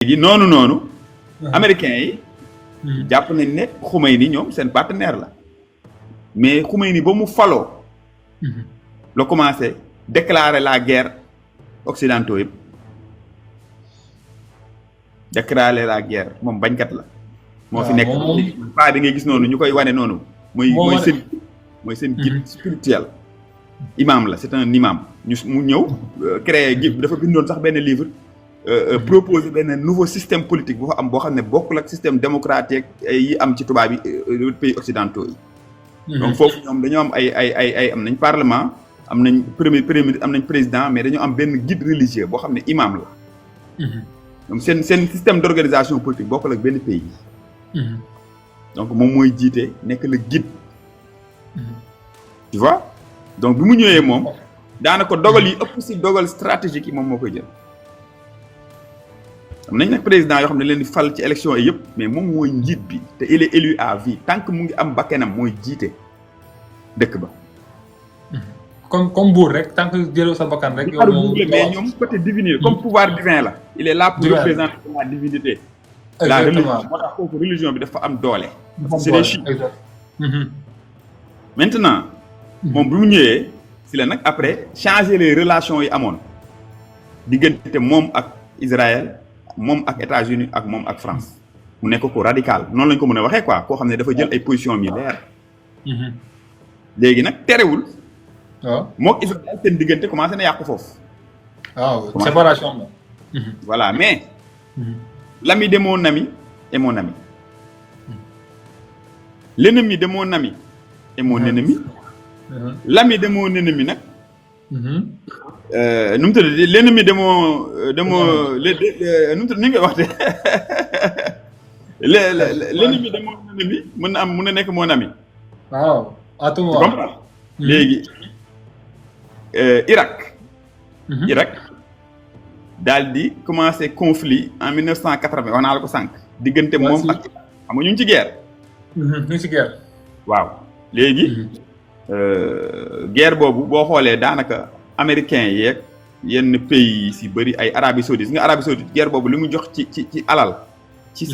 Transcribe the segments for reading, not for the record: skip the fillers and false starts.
léegi noonu américains yi jàpp nañ ne Khomeini ñoom seen partenaire la mais Khomeini ba mu faloo la commencé déclarer la guerre occidentaux yëpp déclarer la guerre moom bañkat la moo fi nekk paa bi ngay gis noonu ñu koy wane noonu mooy seen guide spirituel imam la c'est un imam mu ñëw créé dafa bindoon sax benn livre proposer benn nouveau système politique bu fa am boo xam ne bokkul ak système démocratique yi am ci tubaab yi pays occidentaux yi donc foofu ñoom dañoo am ay am nañ parlement am nañ premier ministre am nañ président mais dañoo am benn guide religieux boo xam ne imam la donc seen système d'organisation politique bokkul ak benn pays donc moom mooy jiite nekk le guide tu vois donc bi mu ñëwee moom daanaka dogal yi ëpp si dogal stratégique yi moom moo koy jël am nañ nag président yoo xam ne leen di fal ci élection yi yëpp mais moom mooy njiit bi te il est élu à vie tant que mu ngi am bakkanam mooy jiite dëkk ba. comme buur rek tant que jëloo sa bakkan rek. yow moom mais ñoom côté divin comme pouvoir divin la. il est là pour représenter la divinité. la religion moo tax foofu religion bi dafa am doole. c'est des chiffres. maintenant. moom bi mu ñëwee si la nag après changer les relations yi amoon diggante moom ak Israël. moom ak États-Unis ak moom ak France mu nekk ko radical noonu lañ ko mën a waxee quoi koo xam ne dafa jël ay position mi leer léegi nag terewul mook Israël seen diggante commencé na yàqu foofu waaw séparation la voilà mais l'ami de mon ami est mon ami l'ennemi de mon ami est mon ennemi l'ami de mon ennemi nag nu mu tudd l'ennemi de mon nu mu tudd ni nga waxte l'ennemi de mon ennemi mën na nekk mon ami. waaw à tout moment. léegi Irak. Irak daal di commencé conflit en 1980 wax naa la ko sànq. diggante moom ak xam nga ñu ngi ci guerre. ñu ngi ci guerre. waaw léegi. guerre boobu boo xoolee daanaka. américains yeeg yenn pays yi si bëri ay Arabie Saoudite nga Arabie Saoudite guerre boobu li mu jox ci alal ci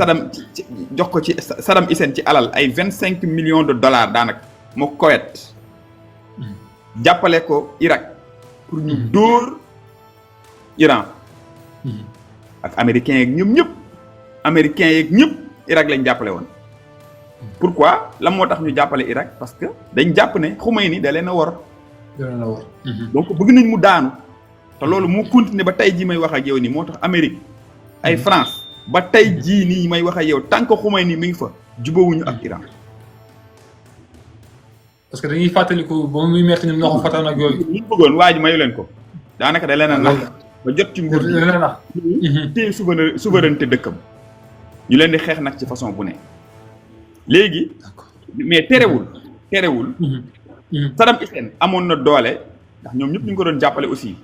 jox ko ci Saddam Hussein ci alal ay $25 millions daanaka moo Koweït jàppale ko Irak pour ñu dóor Iran ak américains yeeg ñëpp Irak lañ jàppale woon pourquoi lan moo tax ñu jàppale Irak parce que dañ jàpp ne Khomeini da leen a wor donc bëgg nañ mu daanu te loolu moo continuer ba tey jii may wax ak yow nii moo tax Amérique ay France ba tey jii nii may wax ak yow tant que Khomeini mi ngi fa jubawuñu ak Iran. parce que dañuy fàttaliku ba muy metti ñoom ñoo ko fàttali ak yooyu. ñu bëggoon waa ji mayu leen ko daanaka da leen a nax ba jot ci nguur gi téye souveraineté dëkkam ñu leen di xeex nag ci façon bu ne léegi mais terewul. Saddam Hussein amoon na doole ndax ñoom ñëpp ñu ngi ko doon jàppale aussi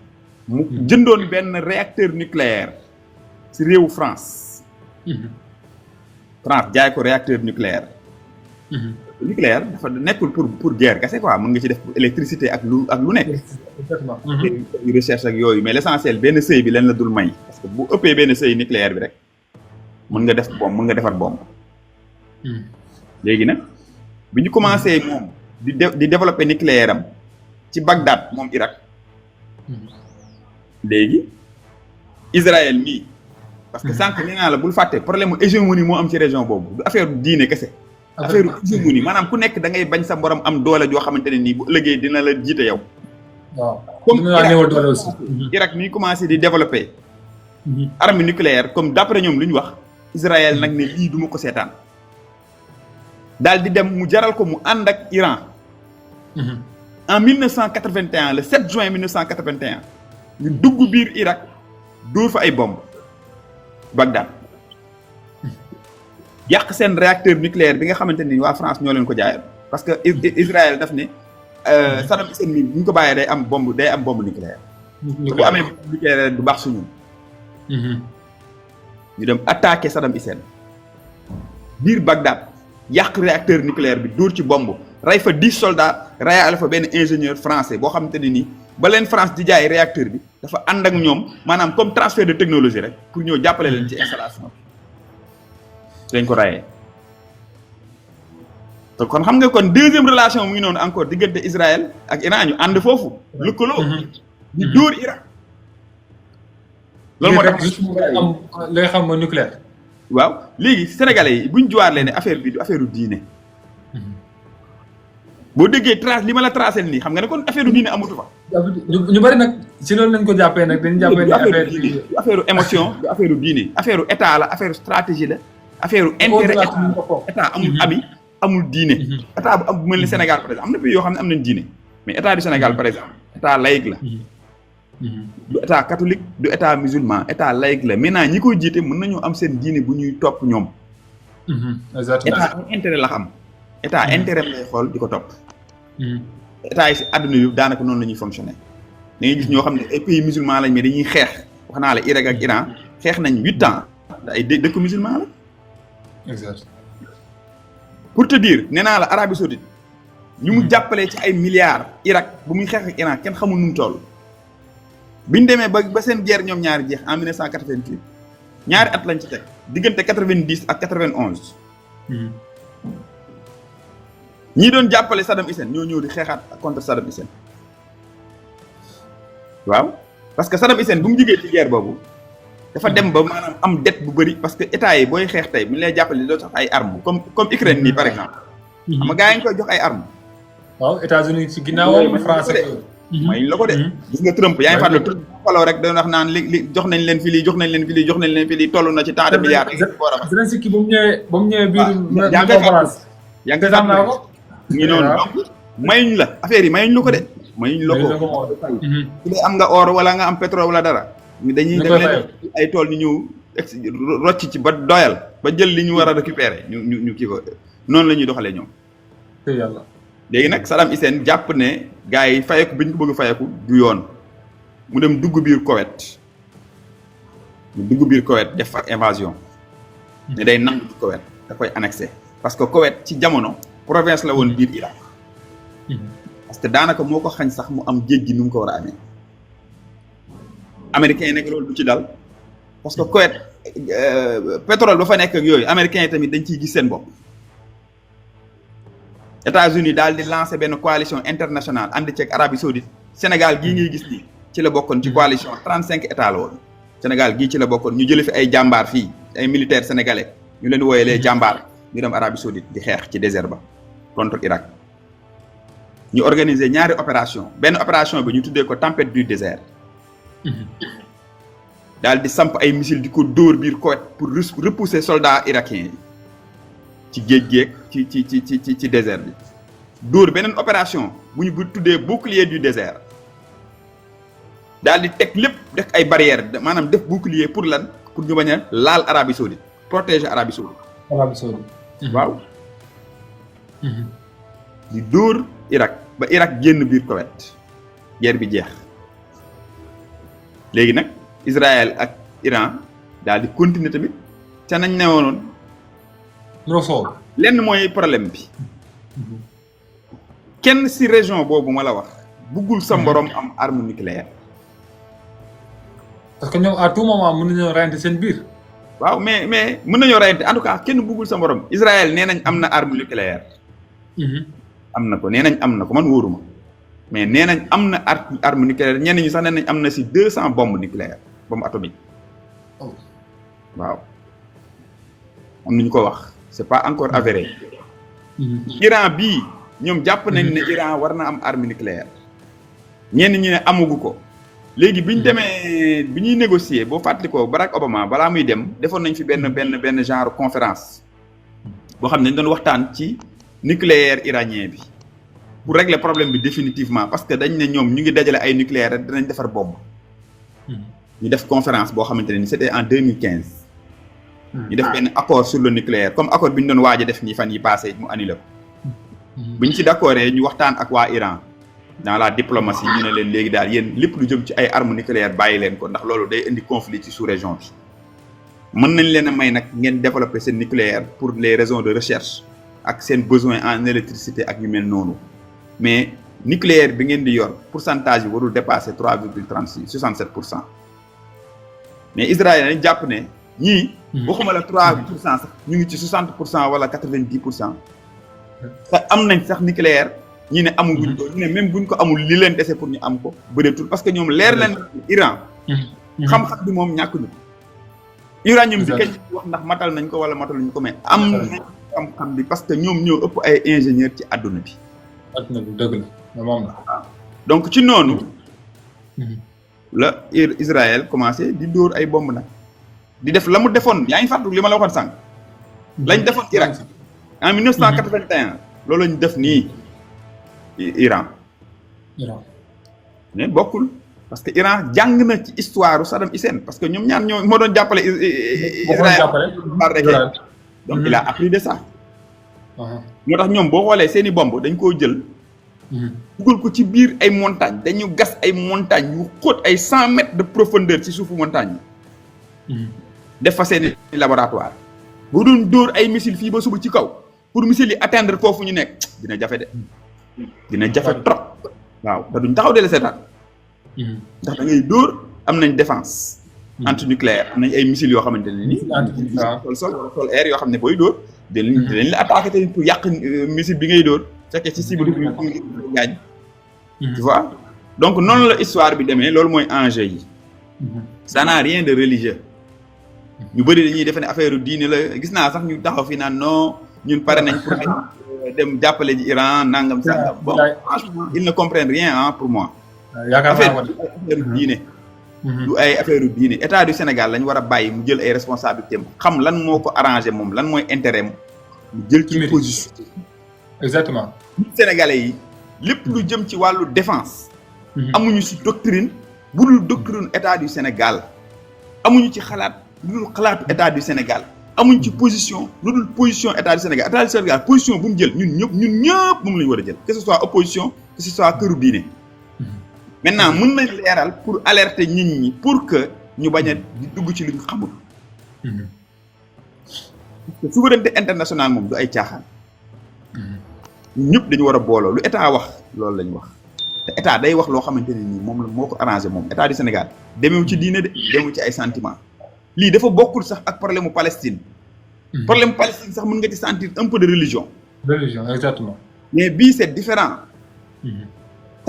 mu jëndoon benn réacteur nucléaire ci réewu France. France jaay ko réacteur nucléaire. nucléaire dafa nekkul pour guerre kese quoi mën nga ci def électricité ak lu nekk. exactement. recherche ak yooyu mais l'essentiel benn sëy bi leen la dul may parce que bu ëppee benn sëy nucléaire bi rek mën nga def bombe mën nga defar bombe. léegi nag bi ñu commencé moom. di développer nucléaire am ci Bagdad moom Irak léegi Israël mii parce que sànq nee naa la bul fàtte problème mu hégémonie moo am ci région boobu du affaire diine kese affaire hégémonie maanaam ku nekk da ngay bañ sa borom am doole joo xamante ne nii bu ëllëgee dina la jiite yow. waaw comme Irak mi commencé di développer arme nucléaire comme d'après ñoom lu ñu wax Israël nag ne lii du ma ko seetaan daal di dem mu jaral ko mu ànd ak Iran. En 1981 le 7 juin 1981 ñu dugg biir Irak dóor fa ay bomb Bagdad yàq seen réacteur nucléaire bi nga xamante ni waa France ñoo leen ko jaayoon parce que Israël daf ne Saddam Hussein mi bu ñu ko bàyyee day am bombe nucléaire te bu amee bombe nucléaire du baax suñu ñu dem attaquer Saddam Hussein biir Bagdad yàq réacteur nucléaire bi dóor ci bomb rey fa 10 soldats reyaale fa benn ingénieur français boo xamante ne ni ba leen France di jaay réacteur bi dafa ànd ak ñoom maanaam comme transfert de technologie rek pour ñëw jàppale leen ci installation bi dañ ko rayee te kon xam nga kon deuxième relation mu ngi noonu encore diggante Israël ak Iran ñu ànd foofu lëkkaloo di dóor Iran loolu moo tax am li nga xam mooy nucléaire. waaw léegi sénégalais yi buñ juwaar leen ne affaire bi du affaire u diine boo déggee trace li ma la tracé nii xam nga ne kon affaire u diine amatu fa. ñu bari nag si loolu lañ ko jàppee nag dañu jàppee ne affaire diine du affaire u émotion du affaire u diine affaire u état la affaire u stratégie la affaire u intérêt état amul abi amul diine état bu am bu mel ni Sénégal par exemple am na pays yoo xam ne am nañ diine mais état du Sénégal par exemple état laïque la du état catholique du état musulman état laïque la maintenant ñi koy jiite mën nañoo am seen diine bu ñuy topp ñoom exactement état intérêt la xam état intérêt lay xool di ko topp état yi si àdduna bi daanaka noonu la ñuy fonctionner da ngay gis ñoo xam ne ay pays musulman lañ mais dañuy xeex wax naa la Irak ak Iran xeex nañ 8 ans ay dëkk musulman la exact pour te dire nee naa la Arabie Saoudite ñu mu jàppalee ci ay milliards Irak bu muy xeex ak Iran kenn xamul nu mu toll biñ demee ba seen guerre ñoom ñaari jeex en 1988 ñaari at lañ ci teg diggante 90 ak 91 ñii doon jàppale Saddam Hussein ñoo ñëw di xeexaat contre Saddam Hussein waaw parce que Saddam Hussein bu mu jógee ci guerre boobu dafa dem ba maanaam am dette bu bëri parce que état yi booy xeex tey bu ñu lay jàppale doo sax ay armes comme Ukraine nii par exemple xam nga gars yi ñu koy jox ay armes waaw États-Unis ci ginnaawam français mooy la ko de gis nga Trump yaa ngi fàttali Trump faloo rek doon wax naan li jox nañ leen fi lii jox nañ leen fi lii jox nañ leen fi lii toll na ci tant de milliards Zelensky ba mu ñëwee biir yaa ngi koy fàttali ko ngi noonu donc mayuñ la affaire yi mayuñ la ko de mayuñ la ko su dee am nga or wala nga am pétrole wala dara dañuy def leen ay tool ñu ñëw rocc ci ba doyal ba jël li ñu war a récupérer ñu kii ko noonu la ñuy doxalee ñoom yàlla léegi nag Saddam Hussein jàpp ne gars yi fayeku bi ñu ko bëgg fayeku du yoon mu dem dugg biir Koweït def fa invasion ne day nangu ci Koweït da koy annexé parce que Koweït ci jamono province la woon biir Irak parce que daanaka moo ko xañ sax mu am géej gi nu mu ko war a amee américains yi nekk loolu du ci dal parce que Koweït pétrole ba fa nekk ak yooyu américains yi tamit dañ ciy gis seen bopp États-Unis daal di lancer benn coalition internationale ànd ceeg Arabie Saoudite Sénégal gii ngay gis nii ci la bokkoon ci coalition 35 états la woon Sénégal gii ci la bokkoon ñu jëlee fi ay jàmbaar fii ay militaires sénégalais ñu leen wooyee les jàmbaar ñu dem Arabie Saoudite di xeex ci désert ba contre Irak ñu organiser ñaari opération benn opération bi ñu tuddee ko tempête du désert daal di samp ay missiles di ko dóor biir Koweït pour repousser soldats irakiens yi ci géej géej ci désert bi dóor beneen opération bu ñu tuddee bouclier du désert daal di teg lépp def ay barrières maanaam def bouclier pour lan pour ñu bañ a laal Arabie Saoudite protéger Arabie Saoudite waaw di dóor Irak ba Irak génn biir Koweït guerre bi jeex léegi nag Israël ak Iran daal di continuer tamit te nañ ne woon lenn mooy problème bi kenn ci région boobu ma la wax buggul sa morom am arme nucléaire parce que ñoom à tout moment mën nañoo reyante seen biir waaw mais mën nañoo reyante en tout cas kenn buggul sa morom Israël nee nañ am na arme nucléaire am na ko nee nañ am na ko man wóoruma mais nee nañ am na arme nucléaire ñenn ñi sax nee nañ am na ci 200 bombes nucléaires bombe atomique waaw am nañu ko wax c'est pas encore avéré Iran bii ñoom jàpp nañ ne Iran war na am arme nucléaire ñenn ñi ne amagu ko léegi bi ñu demee bi ñuy négocier boo fàttali ko Barack Obama balaa muy dem defoon nañ fi benn genre conférence boo xam ne dañ doon waxtaan ci nucléaire iranien bi pour régler problème bi définitivement parce que dañ ne ñoom ñu ngi dajale ay nucléaire rek dinañ defar bombe ñu def conférence boo xamante ne ni c'était en 2015 ñu def benn accord sur le nucléaire comme accord bi ñu doon waaj a def nii fan yi passé mu annulé ko bu ñu ci d'accord ñu waxtaan ak waa Iran dans la diplomatie ñu ne leen léegi daal yéen lépp lu jëm ci ay armes nucléaires bàyyi leen ko ndax loolu day indi conflit ci sous-région bi mën nañ leen a may nag ngeen développer seen nucléaire pour les raisons de recherche ak seen besoin en électricité ak yu mel noonu mais nucléaire bi ngeen di yor pourcentage bi warul dépasser 3,36 67%. mais Israël dañ jàpp ne ñii. waxuma la 3% sax ñu ngi ci 60% wala 90%. te am nañ sax nucléaire ñi ne amuguñ ko ñu ne même buñ ko amul li leen dese pour ñu am ko bëreetul parce que ñoom leer leen Iran. xam-xam bi moom ñàkkuñu ko. uranium bi kañ wax ndax matal nañ ko wala mataluñ ko mais am nañ xam-xam bi parce que ñoom ñoo ëpp ay ingénieur ci àdduna bi. àdduna bi dëgg la moom la. donc ci noonu. la Israël commencé di dóor ay bomb nag. di def la mu defoon yaa ngi fàttali li ma la waxoon sànq. lañ defoon Irak en 1981. loolu lañ def nii Iran. mais bokkul parce que Iran jàng na ci histoire Saddam Hussein parce que ñoom ñaar ñoo moo doon jàppale. Israël donc il a appris de ça. moo tax ñoom boo xoolee seeni bomb dañ koo jël. dugal ko ci biir ay montagnes dañu gas ay montagnes yu xóot ay 100 mètres de profondeur ci suufu montagne yi. def fa seeni laboratoire. bu doon dóor ay missile fii ba suba ci kaw pour missile yi atteindre foofu ñu nekk dina jafe de. dina jafe trop. waaw te duñ taxaw de la seetaan. ndax da ngay dóor am nañ défense. antinucléaire am nañ ay missiles yoo xamante ne nii. sol sol air yoo xam ne booy dóor. dinañ la attaqué te pour yàq missile bi ngay dóor. fekkee ci cible bi gaañ. tu vois donc noonu la histoire bi demee loolu mooy enjeu yi. ça n'a rien de religieux. ñu bëri dañuy defe ne affaire diine la gis naa sax ñu taxaw fi naan non ñun pare nañ pour dem jàppale ji Iran nangam sangam. bon franchement ils ne comprennent rien hein pour moi. affaire diine. du ay affaire diine état du Sénégal lañ war a bàyyi mu jël ay responsabilités xam lan moo ko arrangé moom lan mooy intérêt mu jël ci position. exactement. Sénégalais yi lépp lu jëm ci wàllu défense. amuñu ci doctrine bu dul doctrine état du Sénégal amuñu ci xalaat lu dul xalaatu état du Sénégal amuñu ci position lu dul position état du Sénégal position bu mu jël ñun ñëpp moom la ñu war a jël que ce soit opposition que ce soit këru diine. maintenant mën nañ leeral pour alerter nit ñi pour que ñu bañ a dugg ci lu ñu xamul. parce que souveraineté internationale moom du ay caaxaan. ñëpp dañu war a booloo lu état wax loolu lañu wax te état day wax loo xamante ne nii moom la moo ko arrangé moom état du Sénégal demewu ci diine de demewu ci ay sentiment lii dafa bokkul sax ak problème mu Palestine. problème Palestine sax mën nga ci sentir un peu de religion. religion exactement. mais bii c'est différent.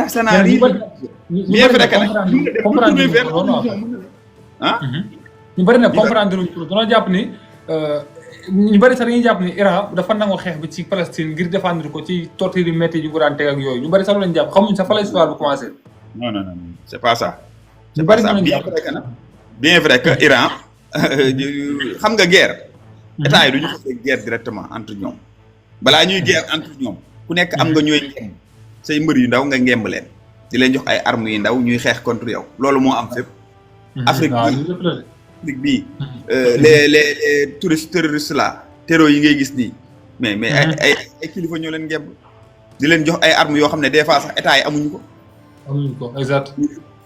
ça n'a rien. bien vrai que nag ñu bëri nag comprendre luñ ko dañoo jàpp ni ñu bëri sax dañuy jàpp ni Iran dafa nangoo xeex bi ci Palestine ngir défendre ko ci torture yu métti yu ko daan teg ak yooyu ñu bëri sax lañ jàpp xamuñ sax fa la histoire bu commencé. non c'est pas ça. c'est pas ça bien vrai que Iran xam nga guerre. état yi du ñu xasee guerre directement entre ñoom. balaa ñuy guerre entre ñoom ku nekk am nga ñooy ngemb say mbër yu ndaw nga ngemb leen di leen jox ay armes yu ndaw ñuy xeex contre yow loolu moo am fépp. Afrique bii les touristes terroristes là terror yi ngay gis nii mais ay kilifa ñoo leen ngemb di leen jox ay armes yoo xam ne des fois sax état yi amuñu ko. amuñu ko exact.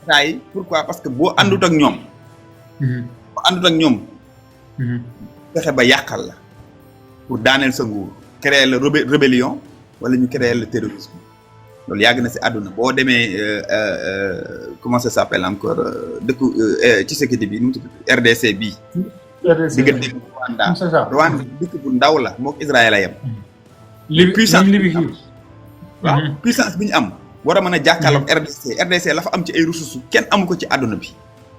état yi pourquoi parce que boo àndut ak ñoom. boo àndut ak ñoom. fexe ba yàqal la pour daaneel sa nguur créer la rébellion wala ñu créer le terrorisme loolu yàgg na si àdduna boo demee comment ça s'appelle encore dëkku ci sécurité bi nu mu tudd RDC bii. diggante Rwanda dëkk bu ndaw la mook Israël a yem. puissance waaw puissance bi ñu am war a mën a jàkkaarloog RDC la fa am ci ay ressources kenn amu ko ci àdduna bi.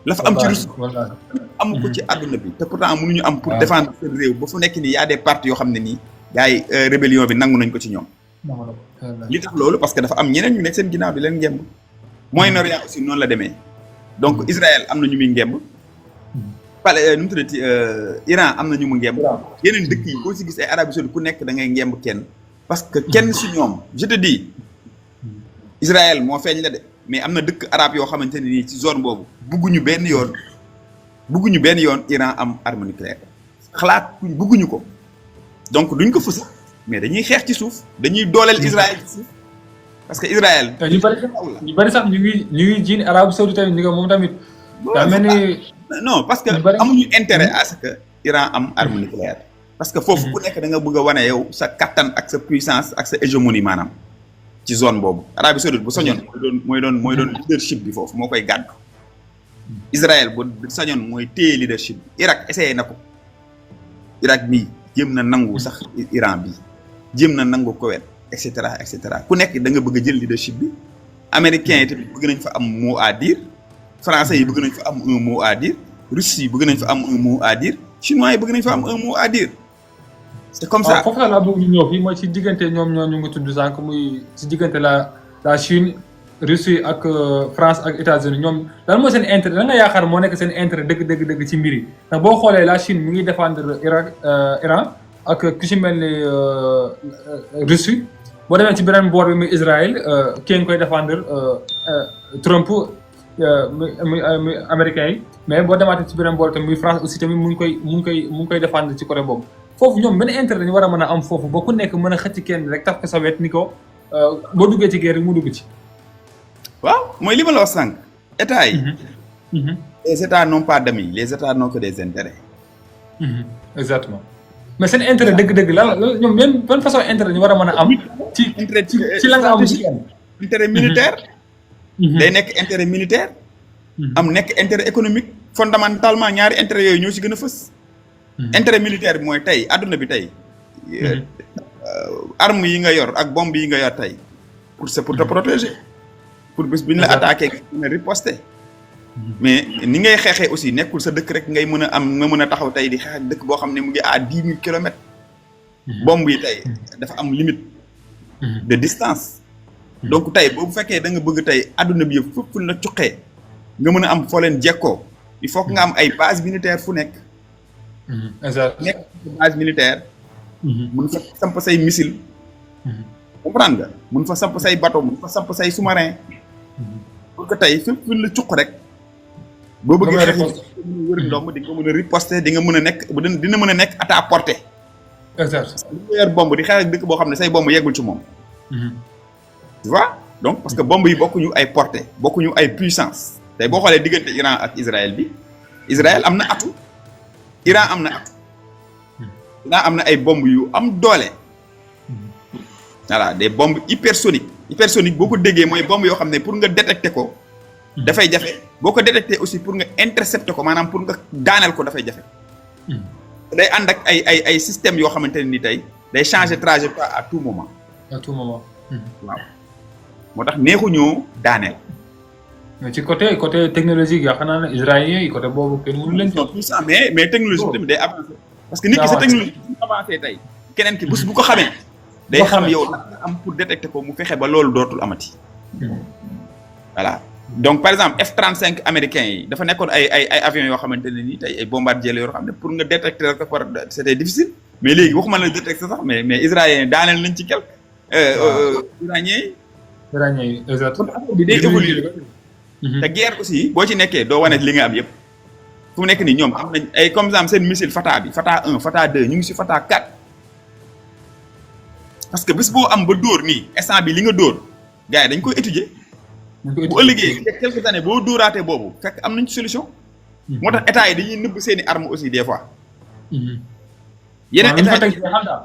la fa am ci ressources amu ko ci àdduna bi te pourtant mënuñu am pour défendre seen réew ba fu nekk nii y a des partis yoo xam ne nii gars yi rébellion bi nangu nañ ko ci ñoom. li tax loolu parce que dafa am ñeneen ñu nekk seen ginnaaw di leen ngemb. Moyen-Orient aussi noonu la demee donc Israël am na ñu muy ngemb. nu mu tuddati Iran am na ñu mu ngemb. yeneen dëkk yi boo si gis ay Arabie Saoudite ku nekk da ngay ngemb kenn. parce que kenn si ñoom je te dis Israël moo feeñ la de mais am na dëkk arabe yoo xamante ne nii ci zone boobu bugguñu benn yoon Iran am arme nucléaire xalaat bugguñu ko donc duñ ko fës mais dañuy xeex ci suuf dañuy dooleel Israël ci suuf parce que Israël. ñu bari sax ñu ngi jiin Arabie Saoudite tamit ni ko moom tamit. daa mel ni non parce que amuñu intérêt à ce que Iran am arme nucléaire. parce que foofu ku nekk da nga bëgg a wane yow sa kattan ak sa puissance ak sa hégémonie maanaam. ci zone boobu Arabie Saoudite bu sañoon mooy doon leadership bi foofu moo koy gàddu Israël bu sañoon mooy téye leadership bi Irak essayé na ko Irak bii jéem na nangu sax Iran bi jéem na nangu Koweït et cetera ku nekk da nga bëgg a jël leadership bi américains yi tamit bëgg nañ fa am mot à dire français yi bëgg nañ fa am un mot à dire russes yi bëgg nañ fa am un mot à dire chinois yi bëgg nañ fa am un mot à dire c'est comme ça. foofu la bëgg ñu ñëw fii mooy ci diggante ñoom ñu ngi tudd sànq muy ci diggante la Chine Russie ak France ak États-Unis ñoom lan mooy seen intérêt lan nga yaakaar moo nekk seen intérêt dëgg ci mbir yi ndax boo xoolee la Chine mu ngi défendre Iran ak ku ci mel ni Russie boo demee ci beneen boor bi muy Israël kii nga koy défendre Trump muy américains yi mais boo demaatee ci beneen boor tamit muy France aussi tamit mu ngi koy défendre ci côté boobu foofu ñoom benn intérêt dañu war a mën a am foofu ba ku nekk mën a xëcc kenn rek taf ko sa wet ni ko boo duggee ci guerre rek mu dugg ci. waaw mooy li ma la wax sànq état yi. les états n'ont pas d'amis les états n'ont que des intérêts. exactement mais seen intérêt dëgg-dëgg la ñoom même ban façon intérêt ñu war a mën a am. ci la nga am ci intérêt militaire. day nekk intérêt militaire. am nekk intérêt économique. fondamentalement ñaari intérêt yooyu ñoo ci gën a fës. intérêt militaire bi mooy tey adduna bi tey. arme yi nga yor ak bombe yi nga yor tey pour te protéger. pour bés bi ñu la attaqué nga riposter. mais ni ngay xeexee aussi nekkul sa dëkk rek ngay mën a am nga mën a taxaw tey di xeex ak dëkk boo xam ne mu ngi à 10 000 kilomètres. bombe yi tey dafa am limite. de distance. donc tey boo bu fekkee da nga bëgg tey adduna bi yëpp fépp fu la cuqee nga mën a am foo leen jekkoo il faut que nga am ay base militaire fu nekk. nekk base militaire. mun fa samp say missile. comprendre nga mun fa samp say bateau mun fa samp say sous-marin. pour que tey fépp fu la cuq rek. boo bëggee xeex wër ndomb di nga mën a riposter di nga mën a nekk dina mën a nekk à ta portée. exact li nga yor bomb di xeex ak dëkk boo xam ne say bomb yeggul ci moom. tu vois donc parce que bomb yi bokkuñu ay portée bokkuñu ay puissance tey boo xoolee diggante Iran ak Israël bi Israël am na atu Iran am na atu Iran am na ay bomb yu am doole voilà des bombes hypersoniques boo ko déggee mooy bomb yoo xam ne pour nga détecter ko dafay jafe boo ko détecter aussi pour nga intercepter ko maanaam pour nga daaneel ko dafay jafe day ànd ak ay systèmes yoo xamante ne ni tey day changer trajectoire à tout moment waaw moo tax neexuñoo daaneel. mais ci côté technologique yaa xanaa ne israélien yi côté boobu kenn mënu leen tout ça mais technologie tamit day avancé parce que nit ki sa technologie bu avancé tey keneen ki bés bu ko xamee day xam yow la nga am pour détecter ko mu fexe ba loolu dootul amati. voilà donc par exemple F-35 américains yi dafa nekkoon ay avions yoo xamante ne nii tey ay bombardiers la yoo xam ne pour nga détecter ko par c'était difficile mais léegi waxuma la détecter sax mais israélien daaneel nañ ci quelque iranien yi exactement bi day évoluer te guerre aussi boo ci nekkee doo wane li nga am yëpp fu mu nekk nii ñoom am nañ ay comme exemple seen missile Fatah bi Fatah 1 Fatah 2 ñu ngi si Fatah 4 parce que bés boo am ba dóor nii instant bi li nga dóor gars yi dañ koy étudier bu ëllëgee quelques années boo dóoraatee boobu fekk am nañ ci solution moo tax état yi dañuy nëbb seeni armes aussi des fois yeneen état yi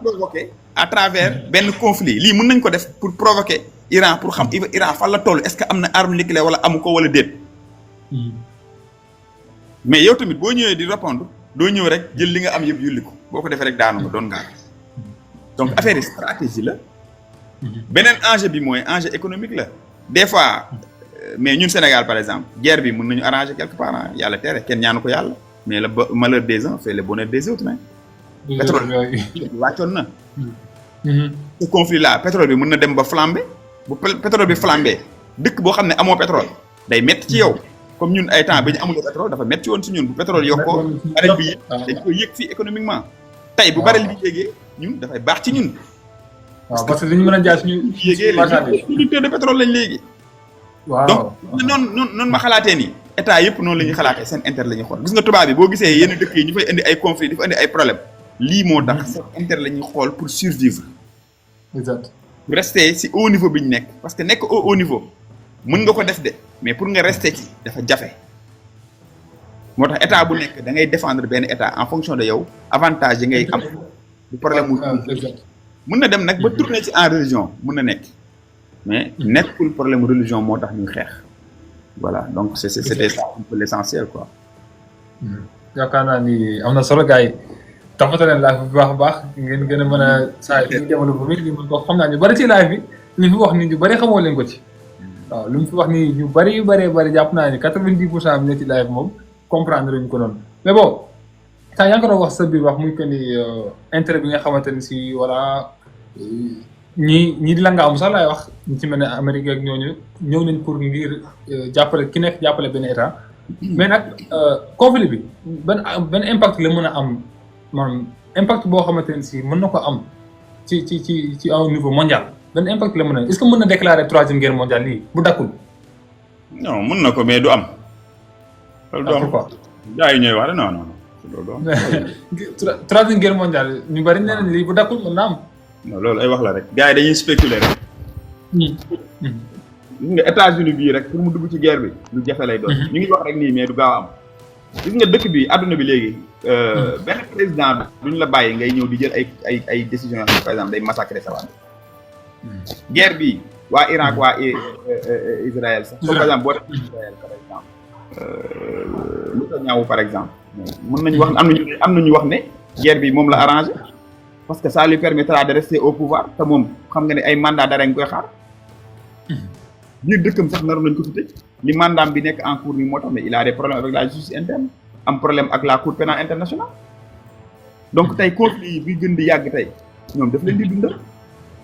provoqué à travers benn conflit lii mën nañ ko def pour provoquer Iran pour xam Iran fan la toll est-ce que am na arme nucléaire wala amu ko wala déet mais yow tamit boo ñëwee di répondre doo ñëw rek jël li nga am yëpp yulli ko boo ko defee rek daanu nga doon ngaa donc affaire yi stratégie la beneen enjeu bi mooy enjeu économique la des fois mais ñun Sénégal par exemple guerre bi mën nañu arranger quelque part yàlla tere kenn ñaanu ko yàlla mais le malheur des uns fait le bonheur des autres pétrole bi wàccoon na ce conflit là pétrole bi mën na dem ba flambé bu pétrole bi flambé dëkk boo xam ne amoo pétrole day métti ci yow comme ñun ay temps bi ñu amul pétrole dafa métti woon ci ñun bu pétrole yokkoo baril bi dañ koy yëg fii économiquement tey bu baril bi yéegee ñun dafay baax ci ñun waaw parce que dañu mën a jaay suñu yéegee producteur de pétrole lañ léegi waaw donc noonu ma xalaatee nii état yëpp noonu la ñuy xalaatee seen intérêt la ñuy xool gis nga tubaab bi boo gisee yenn dëkk yi ñu fay indi ay conflit di fa indi ay problème lii moo tax seen intérêt la ñuy xool pour survivre exact rester si haut niveau bi ñu nekk parce que nekk au haut niveau mën nga ko def de mais pour nga rester ci dafa jafe moo tax état bu nekk da ngay défendre benn état en fonction de yow avantage yi ngay am du problème mu mën na dem nag ba tourner ci en religion mën na nekk mais nekkul problème religion moo tax ñuy xeex voilà donc c'était ça un peu l'essentiel quoi. yaakaar naa ni am na solo gars yi taxawate leen live bu baax a baax ngeen gën a mën a saa yi jamono bu ñu mën ko xam naa ñu bari ci live bi li fi wax ni ñu bari xamoo leen ko ci waaw lu mu fi wax ni ñu bari jàpp naa ni 90% bi ñoo ci live moom comprendre ñu ko noonu mais bon saa yaa ngi ko doon wax sa biir wax muy que ni intérêt bi nga xamante ni si voilà ñi di la nga am sax laay wax ñu ci mel ne Amérique ak ñooñu ñëw nañ pour ngir jàppale ki nekk jàppale benn état mais nag conflit bi benn impact la mën a am maanaam impact boo xamante ne si mën na ko am ci au niveau mondial benn impact la mën a est-ce que mën na déclarer 3e guerre mondiale lii bu dakkul. non mën na ko mais du am. loolu du am pourquoi. gars yi ñooy wax non non loolu du am. 3e guerre mondiale ñu bari nee nañ lii bu dakkul mën na am. non loolu ay wax la rek gars yi dañuy spéculer rek. gis nga États-Unis bii rek pour mu dugg ci guerre bi lu jafe lay doon. ñu ngi wax rek nii mais du gaaw am. gis nga dëkk bi àdduna bi léegi. benn président bi duñ la bàyyi ngay ñëw di jël ay décisions yoo xam ne par exemple day massacrer sa waa. guerre bi waa Irak waa Israël sax. par exemple boo def Israël par exemple. lu ko ñaaw par exemple. mën nañu wax am nañu wax ne guerre bi moom la arrangé. parce que ça lui permettra de rester au pouvoir te moom xam nga ne ay mandat d'arrêt nga koy xaar. biir dëkkam sax naroon nañ ko fi tëj. li mandat bi nekk en cours nii moo tax mais il a des problèmes avec la justice interne am problème ak la cour pénale internationale. donc tey conflit yi bi gën di yàgg tey ñoom daf leen di dundal.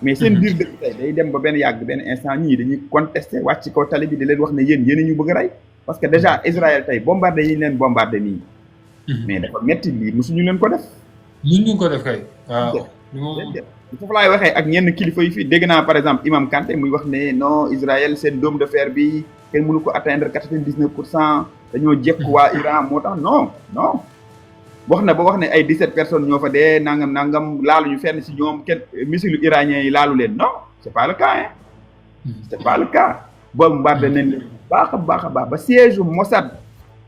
mais seen biir dëkk tey day dem ba benn yàgg benn instant ñii dañuy contester wàcc ci kaw tali bi di leen wax ne yéen ñu bëgg a rey. parce que déjà Israël tey bombardé yi ñu leen bombardé nii. mais dafa metti lii mosuñu leen ko def. ñu ko def kay. waaw foofu laay waxee ak ñenn kilifa yi fii dégg naa par exemple Imam Kanté muy wax ne non Israël seen dôme de fer bi kenn mënu ko atteindre 99% dañoo jekk waa Iran moo tax non wax na ba wax ne ay 17 personnes ñoo fa dee nangam laaluñu fenn si ñoom kenn missile iranien yi laalu leen non c'est pas le cas hein. c'est pas le cas bombardé nañ leen baax a baax ba siège Mossad